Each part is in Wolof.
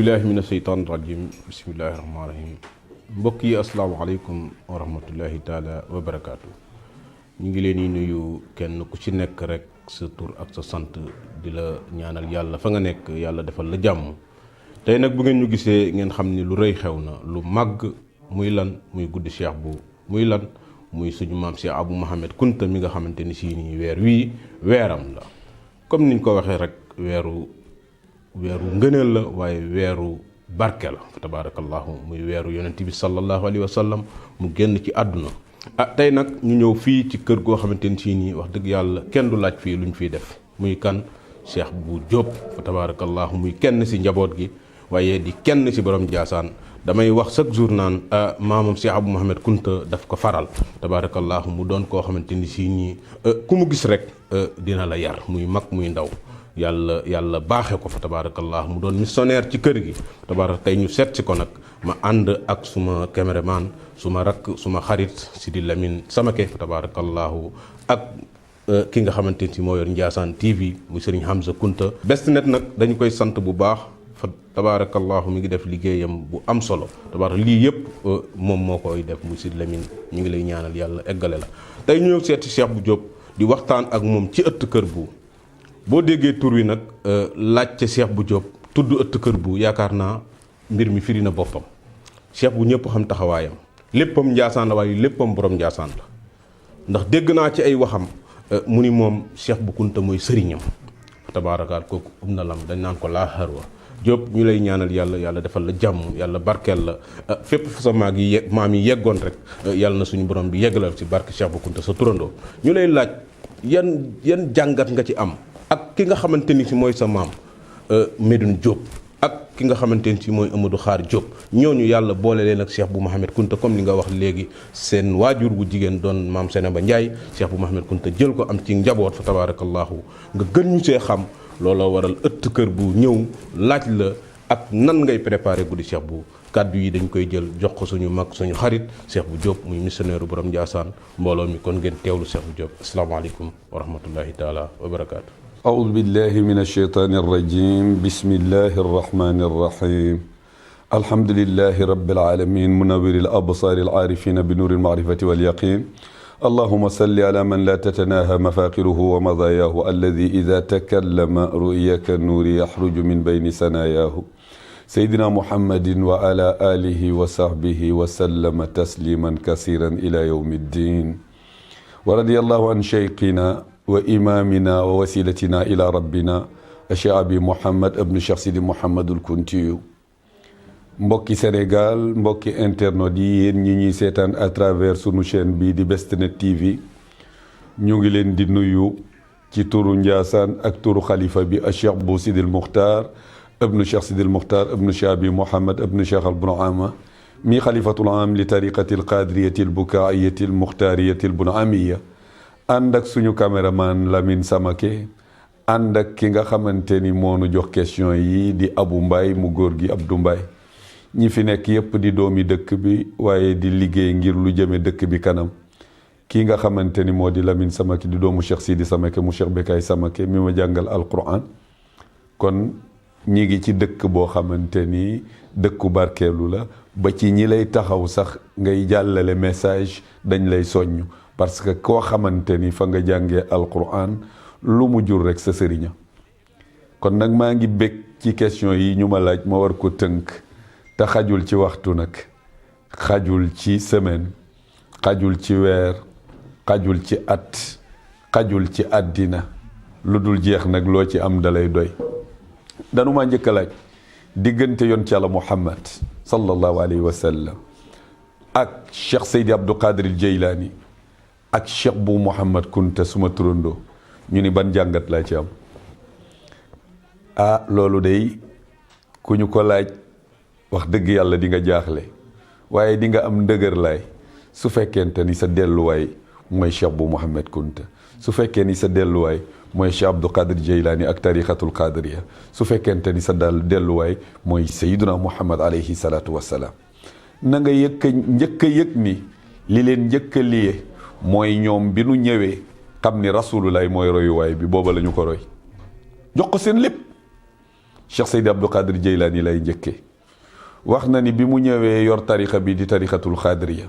billahi mina sheytaan rajim bismillahi rahmaani rahim mbokk yi asalaamaaleykum wa rahmatullahi taala wa barakaatu. ñu ngi leen di nuyu kenn ku ci nekk rek sa tur ak sa sant di la ñaanal yàlla fa nga nekk yàlla defal la jàmm. tey nag bu ngeen ñu gisee ngeen xam ni lu rëy xew na lu màgg muy lan muy guddi cheikh bu muy lan muy suñu maam Cheikh Abou Mouhamed Kounta mi nga xamante ni si nii weer wii weeram la comme niñ ko waxee rek weeru ngëneel la waaye weeru barke la fa tabarakallahu muy weeru yonent bi sallallahu alayhi wa sallam mu génn ci àdduna. tey nag ñu ñëw fii ci kër goo xamante ni si nii wax dëgg yàlla kenn du laaj fii luñ fiy def muy kan Cheikh bu Diop fa tabarakallahu muy kenn si njaboot gi waaye di kenn si borom Ndiassane. damay wax chaque jour naan maamam Cheikh Abou Mouhamed Kounta daf ko faral tabarakallahu mu doon koo xamante ni si nii ku mu gis rek dina la yar muy mag muy ndaw yàlla baaxee ko fa tabarakallahu mu doon missionnaire ci kër gi tey ñu seet si ko nag ma ànd ak suma caméraman suma rakk suma xarit Sidi Lamine Samake fa tabarakallahu ak ki nga xamante ni si moo yor Ndiassane TV muy Serigne Hamza Kounta. Best Net nag dañu koy sant bu baax fa tabarakallahu mi ngi def liggéeyam bu am solo lii yëpp moom moo koy def muy Sidi Lamine ñu ngi lay ñaanal yàlla eggale la. tey ñu ñëw seeti Cheikh bu Diop di waxtaan ak moom ci ëtt kër bu boo déggee tur wi nag laajte Cheikh bu Diop tudd ëtt kër bu yaakaar naa mbir mi firi na boppam. Cheikh bu ñëpp xam taxawaayam léppam Ndiassane la waaye léppam borom Ndiassane la ndax dégg naa ci ay waxam mu ni moom Cheikh bu Kounta mooy sëriñam tabaarakaal kooku na lam dañ naan ko laa xarwa Diop ñu lay ñaanal yàlla defal la jàmm yàlla barkeel la fépp fu sa maam yi yeggoon rek yàlla na suñu borom bi yeggalal ci barke Cheikh bu Kounta sa turandoo. ñu lay laaj yan jàngat nga ci am ak ki nga xamante ni si mooy sa maam Medoune Diop ak ki nga xamante ni si mooy Amadou Xaar Diop ñooñu yàlla boole leen ak Cheikh bu Mouhamed Kounta comme li nga wax léegi seen waajur bu jigéen doon maam Seneba Ndiaye Cheikh bu Mouhamed Kounta jël ko am ci njaboot fa tabarakallahu nga gën ñu see xam looloo waral ëtt kër bu ñëw laaj la ak nan ngay préparé guddi Cheikh bu kàddu yi dañ koy jël jox ko suñu mag suñu xarit Cheikh bu Diop muy missionnaire borom Ndiassane mbooloo mi kon ngeen teewlu Cheikh bu Diop asalaamaaleykum wa rahmatullahi taala wa barakaatu. أعوذ بالله من الشيطان الرجيم بسم الله الرحمن الرحيم الحمد لله رب العالمين منور الأبصار العارفين بنور المعرفة واليقين اللهم صل على من لا تتناهى مفاقره ومضاياه الذي إذا تكلم رؤيا كالنور يخرج من بين ثناياه سيدنا محمد وعلى آله وصحبه وسلم تسليما كثيرا إلى يوم الدين ورضي الله عن شيخنا وإمامنا ووسيلتنا إلى ربنا الشيخ أبي محمد ابن الشيخ سيدي محمد الكونتي. mbokki Sénégal mbokki internet yi yéen ñi ñuy seetaan à travers sunu chaîne bii di Best Net TV ñu ngi leen di nuyu ci turu Ndiassane ak turu xalifa bi Cheikh Bou Sidil Muxtaar ibnu Cheikh Sidil Muxtaar ibnu Cheikh Abi Mouhamed ibnu Cheikh al Bunaama mi xalifatul aam li tariqati al qadiriyati al bukaayati al muxtaariyati al bunaamiya ànd ak suñu caméraman Lamine Samake ànd ak ki nga xamante ni moo nu jox question yi di Abou Mbaye mu góor gi Abdou Mbaye ñi fi nekk yépp di doomi dëkk bi waaye di liggéey ngir lu jëme dëkk bi kanam kii nga xamante ni moo di Lamine Samake di doomu Cheikh Sidi Samake mu Cheikh Bekay Samake mi ma jàngal alquran kon ñi ngi ci dëkk boo xamante ni dëkku barkeelu la ba ci ñi lay taxaw sax ngay jàllale message dañ lay soññ parce que koo xamante ni fa nga jàngee alquran lu mu jur rek sa sëriña kon nag maa ngi bég ci question yi ñu ma laaj ma war ko tënk te xajul ci waxtu nag xajul ci semaine xajul ci weer xajul ci at xajul ci àddina lu dul jeex nag loo ci am dalay doy danu maa njëkk a laaj diggante yoon ci Yàlla Muhammad sallallahu alayhi wa sallam ak Cheikh Seydi Abdou Qadir al Jeylaani ak Cheikh bu Mouhamed Kounta suma turandoo ñu ni ban jàngat laa ci am loolu day ku ñu ko laaj wax dëgg yàlla di nga jaaxle waaye di nga am ndëgër laay su fekkente ni sa delluwaay mooy Cheikh bu Mouhamed Kounta su fekkee ni sa delluwaay mooy Cheikh Abdou Qadir Jeylaani ak tariqatul qadiriya su fekkente ni sa delluwaay mooy Sayyiduna Muhammad alayhi salaatu wassalaam na nga njëkk a yëg ni li leen njëkk a liye mooy ñoom bi nu ñëwee xam ni rasulullah mooy royuwaay bi booba la ñu ko roy jox ko seen lépp Cheikh Seydi Abdou Qadir Jeylaani lay njëkkee. wax na ni bi mu ñëwee yor tariqa bi di tariqatul xaadiriya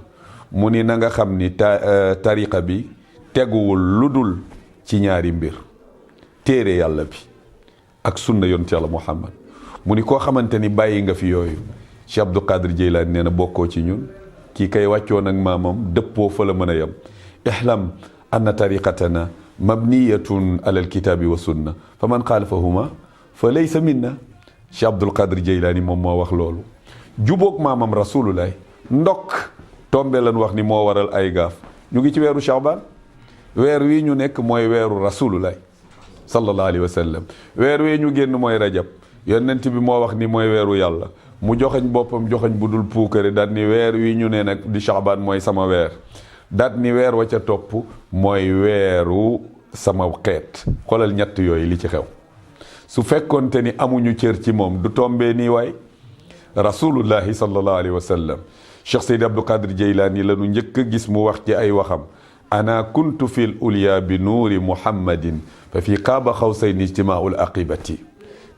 mu ni na nga xam ni tariqa bi teguwul lu dul ci ñaari mbir téere yàlla bi ak sunna yonent yàlla Muhammad mu ni koo xamante ni bàyyi nga fi yooyu Cheikh Abdou Qadir Jeylaani nee na bokkoo ci ñun kii kay wàccoon ak maamam dëppoo fa la mën a yem ihlam anna tariqatana mabniyatun ala alkitabi wa sunna fa man xaalafahuma fa laysa minna Cheikh Abdul Qadir Jeylaani moom moo wax loolu jubóog maamam rasulullah ndokk tombe lan wax ni moo waral ay gaaf ñu ngi ci weeru Shaaban weer wi ñu nekk mooy weeru rasulullah sallallahu alayhi wa sallam weer wi ñu génn mooy rajab yonent bi moo wax ni mooy weeru yàlla mu joxañ boppam joxañ bu dul puukare daat ni weer wi ñu ne nag di Shaaban mooy sama weer daat ni weer wa ca topp mooy weeru sama xeet xoolal ñett yooyu li ci xew su fekkonte ni amuñu cër ci moom du tombee nii waay rasulullahi sallallahu alayhi wa sallam Cheikh Seydi Abdou Qadir Jeylaani la nu njëkk a gis mu wax ci ay waxam ana kuntu fil ulya bi nuuri muhammadin fa fi qaaba xawsayni ijtimaul aqibati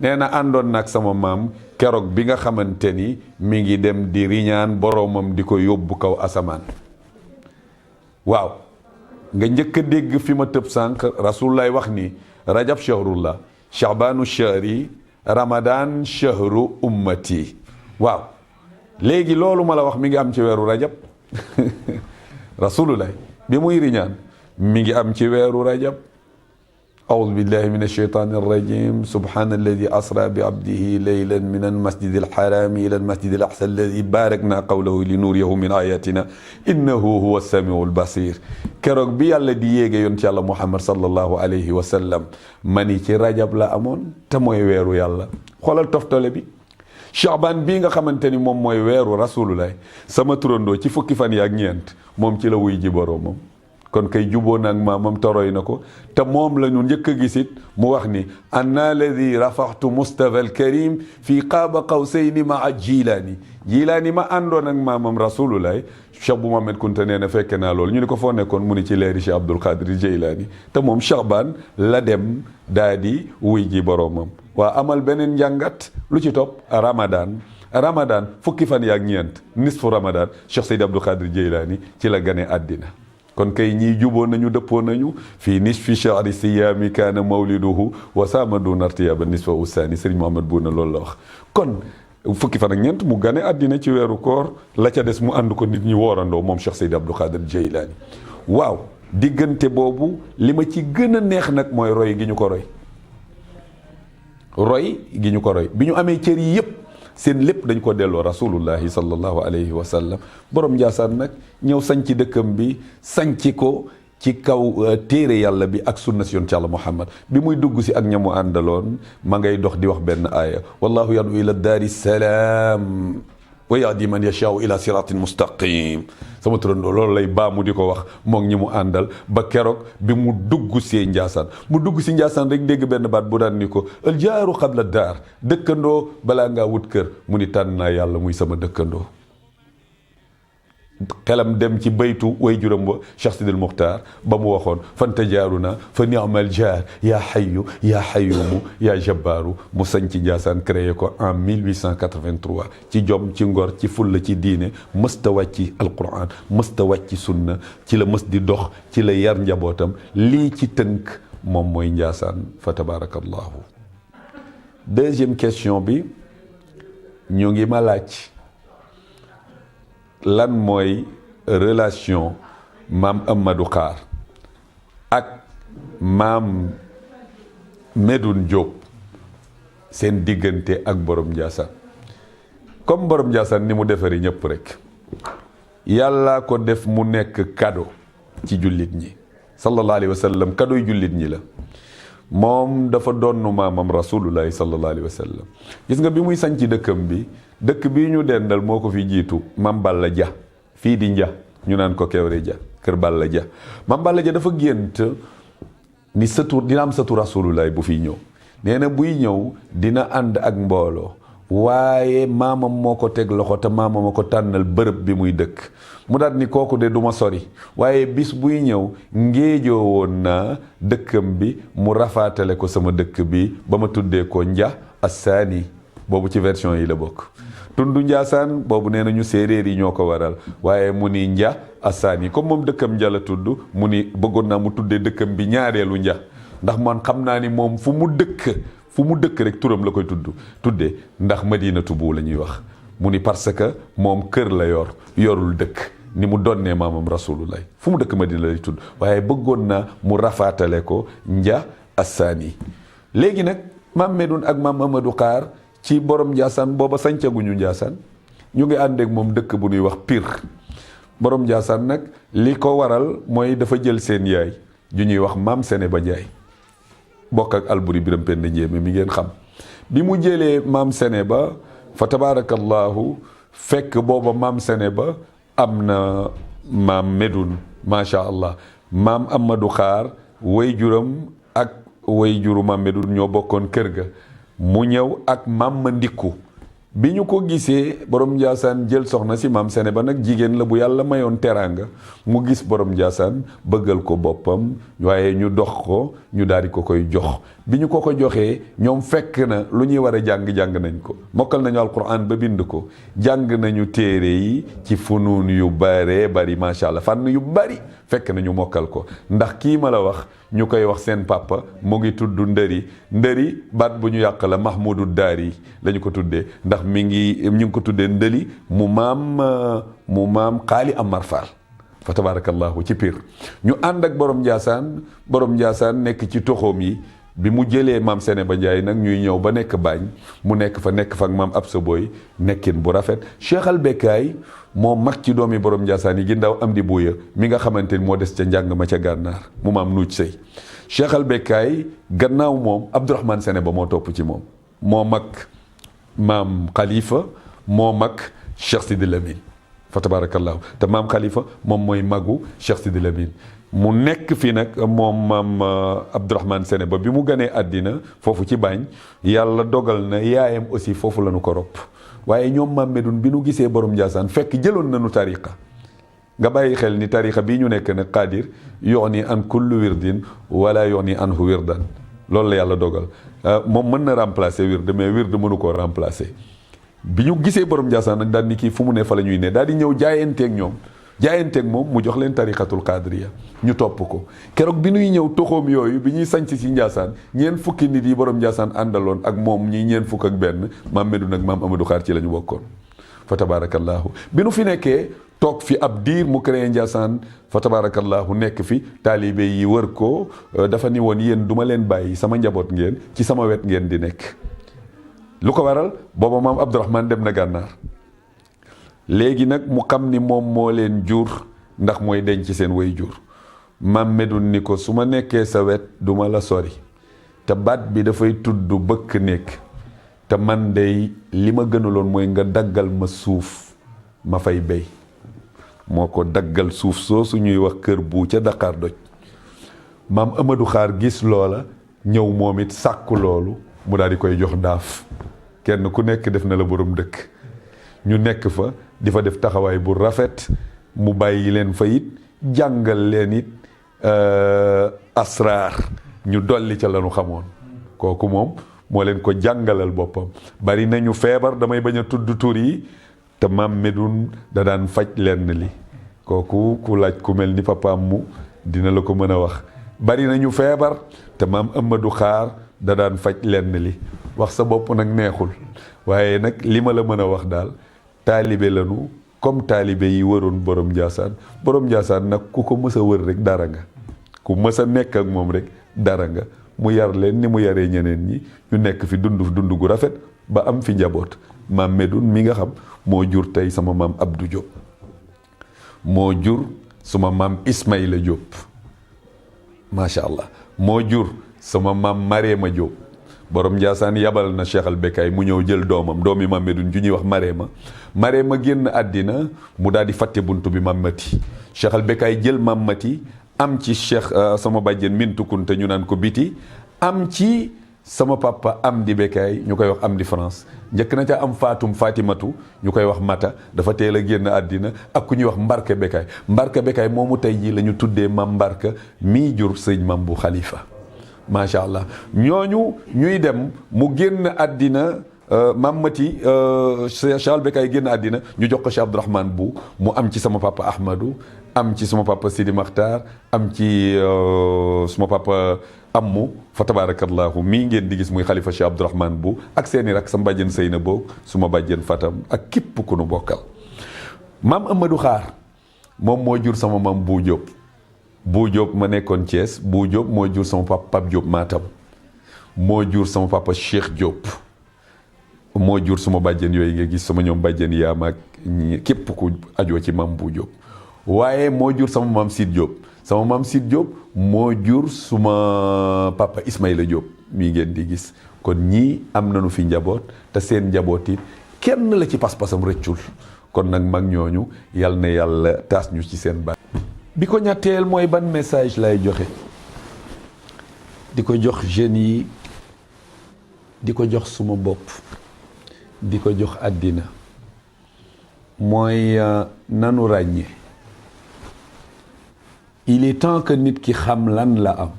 nee na àndoon nag sama maam keroog bi nga xamante ni mi ngi dem di riñaan boroomam di ko yóbbu kaw asamaan waaw nga njëkk a dégg fi ma tëb sànq rasulullahi wax ni rajab shahrullah shaabanu shahri ramadan shahru ummati waaw léegi loolu ma la wax mi ngi am ci weeru rajab rasulullah bi muy riñaan mi ngi am ci weeru rajab أعوذ بالله من الشيطان الرجيم سبحان الذي أسرى بعبده ليلا من المسجد الحرام إلى المسجد الأقصى الذي باركنا قوله لنوريه من آياتنا إنه هو السميع البصير keroog bi yàlla di yéege yoon ci yàlla Muhammad sallallahu alayhi wa sallam mani ci rajab la amoon te mooy weeru yàlla xoolal toftale bi Shaaban bii nga xamante ni moom mooy weeru rasulullah sama turandoo ci fukki fan yaak ñeent moom ci la wuy ji boroomam kon kay juboo nag maamam toroy na ko te moom la ñu njëkk a gisit mu wax ni anna alladi rafaxtu mustafa alkarim fii qaaba qawsayni maa jilaani ma àndoon ak maamam rasulullah Cheikh bu Mohamed Kunta nee na fekke naa loolu ñu ni ko foo nekkoon mu ni ci leeri Cheikh Abdul Qadir Jeylaani te moom Shaaban la dem daa di wuy ji boroomam waa amal beneen njàngat lu ci topp ramadan fukki fan yaak ñeent nisfu ramadan Cheikh Seydi Abdul Qadir Jeylaani ci la gane àddina kon kay ñii juboo nañu dëppoo nañu fii nisfi shahri siyaami kaana mawliduhu wa saama duna irtiyaaba nisfa usaani Serigne Mohamed Bouna loolu la wax kon fukki fan ak ñeent mu gane àddina ci weeru koor la ca des mu ànd ko nit ñi woorandoo moom Cheikh Seydi Abdou Qadir Jeylaani waaw diggante boobu li ma ci gën a neex nag mooy roy gi ñu ko roy bi ñu amee cër yi yépp seen lépp dañ ko delloo rasulullahi sallallahu alayhi wa sallam borom Njaasaan nag ñëw sanc dëkkam bi sanc ko ci kaw téere yàlla bi ak sunna si yoon ci yàlla Muhammad bi muy dugg si ak ñamu àndaloon ma ngay dox di wax benn aaya wallahu yadu ila daari salaam wa yahdi man yashaau ila siratin mustaqim sama turandoo loolu lay baamu di ko wax moom ñi mu àndal ba keroog bi mu dugg see Njaasaan mu dugg si Njaasaan rek dégg benn baat bu daan ni ko al jaaru qabla daar dëkkandoo balaa ngaa wut kër mu ni tànn naa yàlla muy sama dëkkandoo xelam dem ci baytu way juram ba Cheikh Sidil Muxtaar ba mu waxoon fanta jaaru na fa ni'mal jaar yaa xayu yaa xayumu yaa jabbaaru mu sañ ci Njaasaan créé ko en 1883 ci jom ci ngor ci fulla ci diine mësta wàcci alquran mësta wàcci sunna ci la mës di dox ci la yar njabootam lii ci tënk moom mooy Njaasaan fa tabarakallahu deuxième question bi ñu ngi ma laaj lan mooy relation maam Amadou Xaar ak maam Medoune Diop seen diggante ak borom Njaasaan comme borom Njaasaan ni mu defari ñëpp rek yàlla ko def mu nekk cadeau ci jullit ñi sallallahu alayhi wa sallam cadeau yu jullit ñi la moom dafa donnu maamam rasulullahi sallallahu alayhi wa sallam gis nga bi muy sañ ci dëkkam bi dëkk bii ñu dendal moo ko fi jiitu Mam Balla Dia fii di Nja ñu naan ko Kewre Dia kër Balla Dia Mam Balla Dia dafa gént ni sëtu dina am sëtu rasulullahi bu fiy ñëw nee na buy ñëw dina ànd ak mbooloo waaye maamam moo ko teg loxo te maamam a ko tànnal bërëb bi muy dëkk mu daal ni kooku de du ma sori waaye bis buy ñëw ngéejoo woon naa dëkkam bi mu rafaatale ko sama dëkk bi ba ma tuddee ko Nja Assaani boobu ci version yi la bokk tundu Njaasaan boobu nee nañu séeréer yi ñoo ko waral waaye mu ni Nja Assaani comme moom dëkkam Nja la tudd mu ni bëggoon naa mu tuddee dëkkam bi ñaareelu Nja ndax man xam naa ni moom fu mu dëkk rek turam la koy tuddee ndax Madinatu bu la ñuy wax mu ni parce que moom kër la yorul dëkk ni mu donnee maamam rasulullah fu mu dëkk Madina lay tudd waaye bëggoon na mu rafaatale ko Nja Assaani léegi nag maam Medoune ak maam Amadou Xaar ci borom Njaasaan booba sancaguñu Njaasaan ñu ngi àndeek moom dëkk bu ñuy wax Pire borom Njaasaan nag li ko waral mooy dafa jël seen yaay ju ñuy wax maam Sene Ba Njaay bokk ak Alburi Biram Penda Njéeme mi ngeen xam bi mu jëlee maam Sene Ba fa tabarakallahu fekk booba maam Sene Ba am na maam Medoune macha allah maam Amadou Xaar way juram ak way juru maam Medoune ñoo bokkoon kër ga mu ñëw ak maam ma ndikku bi ñu ko gisee borom Njaasaan jël soxna si maam Sene Ba nag jigéen la bu yàlla mayoon teraanga mu gis borom Njaasaan bëggal ko boppam waaye ñu dox ko ñu daal di ko koy jox bi ñu ko joxee ñoom fekk na lu ñuy war a jàng nañ ko mokkal nañu alquran ba bind ko jàng nañu téere yi ci funuun yu bare bari macha allah fànn yu bari fekk nañu mokkal ko ndax kii ma la wax ñu koy wax seen papa mu ngi tudd ndëri baat bu ñu yàq la Mahmoudou Daari lañu ko tuddee ndax ñu ngi ko tuddee ndëli mu maam Xaali Amar Fall fa tabarakallahu ci Pire ñu ànd ak borom Njaasaan nekk ci toxoom yi bi mu jëlee maam Sene Ba Njaay nag ñuy ñëw ba nekk Baañ mu nekk fa ak maam Absa Boy nekkin bu rafet Cheikh Al Bekkaay moo mag ci doomi borom Njaasaan yi ginnaaw am di buuya mi nga xamante ni moo des ca njàng ma ca gànnaar mu maam nuuj sëy Cheikh Al Bekkaay gannaaw moom Abdourahmane Sene Ba moo topp ci moom moo mag maam Khalifa moo mag Cheikh Sidi Lamine fa tabarakallahu te maam Khalifa moom mooy magu Cheikh Sidi Lamine mu nekk fi nag moom maam Abdourahmane Sene Ba bi mu ganee àddina foofu ci Baañ yàlla dogal na yaayam aussi foofu la ñu ko ropp waaye ñoom maam Medoune bi nu gisee borom Njaasaan fekk jëloon nañu tariqa nga bàyyi xel ni tariqa bii ñu nekk nag qaadir yooni an kullu wirdin wala yooni anhu wirdan loolu la yàlla dogal moom mën na remplacer wird mais wird mënu koo remplacer bi ñu gisee borom Njaasaan nag daal ni kii fu mu ne fa la ñuy ne daal di ñëw jaayanteeg moom mu jox leen tariqatul qadriya ñu topp ko keroog bi ñuy ñëw toxoom yooyu bi ñuy sanc si Njaasaan ñeen fukki nit yi borom Njaasaan àndaloon ak moom ñi ñeen fukk ak benn maam Medoune ak maam Amadou Xaar ci la ñu bokkoon fa tabarakallahu bi nu fi nekkee toog fi ab diir mu créé Njaasaan fa tabarakallahu nekk fi taalibe yi wër ko dafa ni woon yéen duma leen bàyyi sama njaboot ngeen ci sama wet ngeen di nekk lu ko waral booba maam Abdourahmane dem na gànnaar léegi nag mu xam ni moom moo leen jur ndax mooy denc seen way jur maam Medoune ni ko su ma nekkee sa wet duma la sori te baat bi dafay tudd bëkk nekk te man dey li ma gënaloon mooy nga daggal ma suuf ma fay béy moo ko daggal suuf soosu ñuy wax kër bu ca Dakar doj maam Amadou Xaar gis loola ñëw moom it sàkku loolu mu daal di koy jox daaf kenn ku nekk def na la borom dëkk ñu nekk fa di fa def taxawaay bu rafet mu bàyyi leen fa it jàngal leen it asraar ñu dolli ca lañu xamoon kooku moom moo leen ko jàngalal boppam bari nañu feebar damay bañ a tudd tur yi te maam Medoune da daan faj lenn li kooku ku laaj ku mel ni papaam mu dina la ko mën a wax bari nañu feebar te maam Amadou Xaar da daan faj lenn li wax sa bopp nag neexul waaye nag li ma la mën a wax daal taalibe lanu comme taalibe yi wëroon borom Njaasaan nag ku ko mës a wër rek dara nga ku mës a nekk ak moom rek dara nga mu yar leen ni mu yaree ñeneen ñi ñu nekk fi dund gu rafet ba am fi njaboot maam Medoune mi nga xam moo jur tey sama maam Abdou Diop moo jur suma maam Ismaïla Diop macha allah moo jur sama maam Marema Diop borom Njaasaan yabal na Cheikh Al Bekkaay mu ñëw jël doomi maam Medoune ju ñuy wax Marema génn àddina mu daal di fàtte buntu bi maam Mati Cheikh Al Bekkaay jël maam Mati am ci Cheikh sama bàjjen Mintu Kunta ñu naan ko biti am ci sama papa Amdi Bekkaay ñu koy wax Amdi France njëkk na ca am Fatimatu ñu koy wax Mata dafa teel a génn àddina ak ku ñuy wax Mbarka Bekkaay Mbarka Bekkaay moomu tey jii la ñu tuddee Mam Mbarka mii jur sëñ Mam bu Xalifa macha allah ñooñu ñuy dem mu génn àddina Mam Mati Charles Bekkaay génn àddina ñu jox ko Cheikh Abdourahmane bu mu am ci sama papa Ahmadou am ci sama papa Sidi Makhtar am ci sama papa Ammu fa tabarakallahu mii ngeen di gis muy xalifa Cheikh Abdourahmane bu ak seeni rak sama bàjjen Seyna boog suma bàjjen Fatam ak képp ku nu bokkal maam Amadou Xaar moom moo jur sama maam Bou Diop Bou Diop ma nekkoon Thiès Bou Diop moo jur sama papa Pape Diop Matam moo jur sama papa Cheikh Diop moo jur suma bàjjen yooyu nga gis sama ñoom bàjjen yaam ak képp ku ajoo ci maam Bou Diop waaye moo jur sama maam Sid Diop sama maam Sid Diop moo jur suma papa Ismaïla Diop mii ngeen di gis kon ñii am nañu fi njaboot te seen njaboot it kenn la ci pas-pasam rëccul kon nag mag ñooñu yal na yàlla taas ñu ci seen baat bi ko ñetteel mooy ban message lay joxe di ko jox jeunes yi di ko jox suma bopp di ko jox àddina mooy nanu ràññee il est temps que nit ki xam lan la am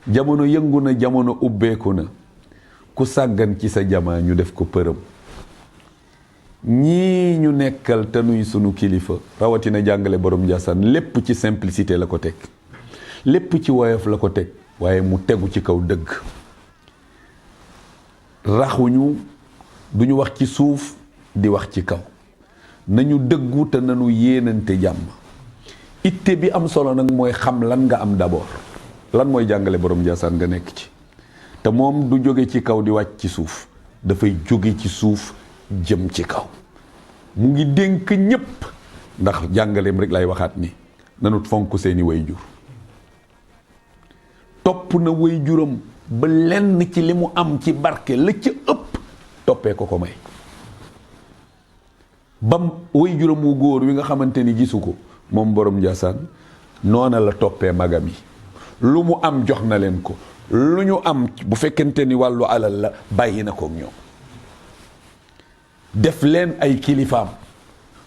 jamono yëngu na jamono ubbeeku na ku sàggan ci sa jamaa ñu def ko përëm ñii ñu nekkal te nuy sunu kilifa rawatina jàngale borom Ndiassane lépp ci simplicité la ko teg lépp ci woyof la ko teg waaye mu tegu ci kaw dëgg raxuñu duñu wax ci suuf di wax ci kaw nañu dëggu te nañu yéenante jàmm itte bi am solo nag mooy xam lan nga am d'abord lan mooy jàngale borom Ndiassane nga nekk ci te moom du jóge ci kaw di wàcc ci suuf dafay jóge ci suuf jëm ci kaw mu ngi dénk ñépp ndax jàngaleem rek lay waxaat ni nanu fonk seeni wayjur topp na wayjuram ba lenn ci li mu am ci barke la ca ëpp toppee ko ko may bam wayjuram wu góor wi nga xamante ni gisu ko moom borom Ndiassane noona la toppee magam yi lu mu am jox na leen ko lu ñu am bu fekkente ni wàllu alal la bàyyi na ko ak ñoom def leen ay kilifaam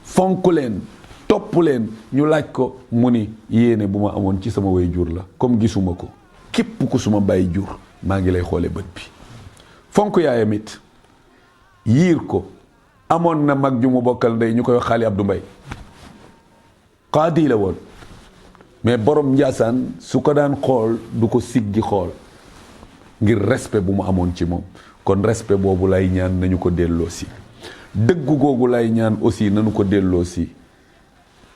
fonk leen topp leen ñu laaj ko mu ni yéene bu ma amoon ci sama way jur la comme gisuma ko képp ku suma bàyyi jur maa ngi lay xoole bët bi fonk yaayam it yiir ko amoon na mag ju mu bokkal ndey ñu koy wax Xaali Abdou Mbay qaadi la woon mais borom Ndiassane su ko daan xool du ko siggi xool ngir respect bu mu amoon ci moom kon respect boobu lay ñaan nañu ko delloo si dëggu googu lay ñaan aussi nañu ko delloo si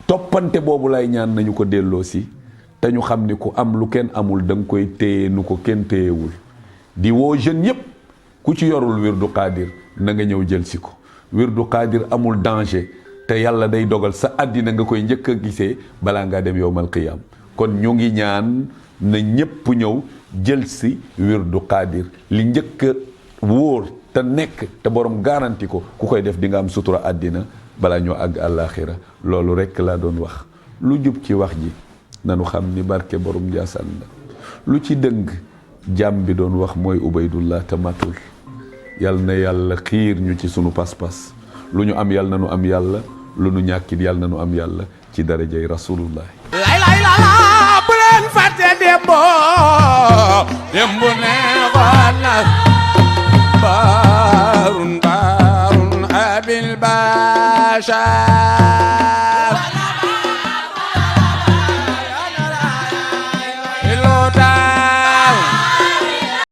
toppante boobu lay ñaan nañu ko delloo si te ñu xam ni ku am lu kenn amul da nga koy téye nu ko kenn téyewul di woo jeunes yépp ku ci yorul wirdu qaadir na nga ñëw jël si ko wirdu qaadir amul danger te yàlla day dogal sa àddina nga koy njëkk a gisee balaa ngaa dem yowmal qiyaam kon ñu ngi ñaan na ñépp ñëw jël si wirdu qaadir li njëkk a wóor te nekk te borom garanti ko ku koy def di nga am sutura àddina balaa ñoo àgg àllaaxira loolu rekk laa doon wax lu jub ci wax ji nanu xam ni barke borom Ndiassane la lu ci dëng jàmm bi doon wax mooy ubaydullah te matul yal na yàlla xiir ñu ci sunu pas-pas lu ñu am yàlla na nu am yàlla lu nu ñàkkit yàlla na nu am yàlla ci darajay rasulullah lay bu leen fàtte démb neexoon na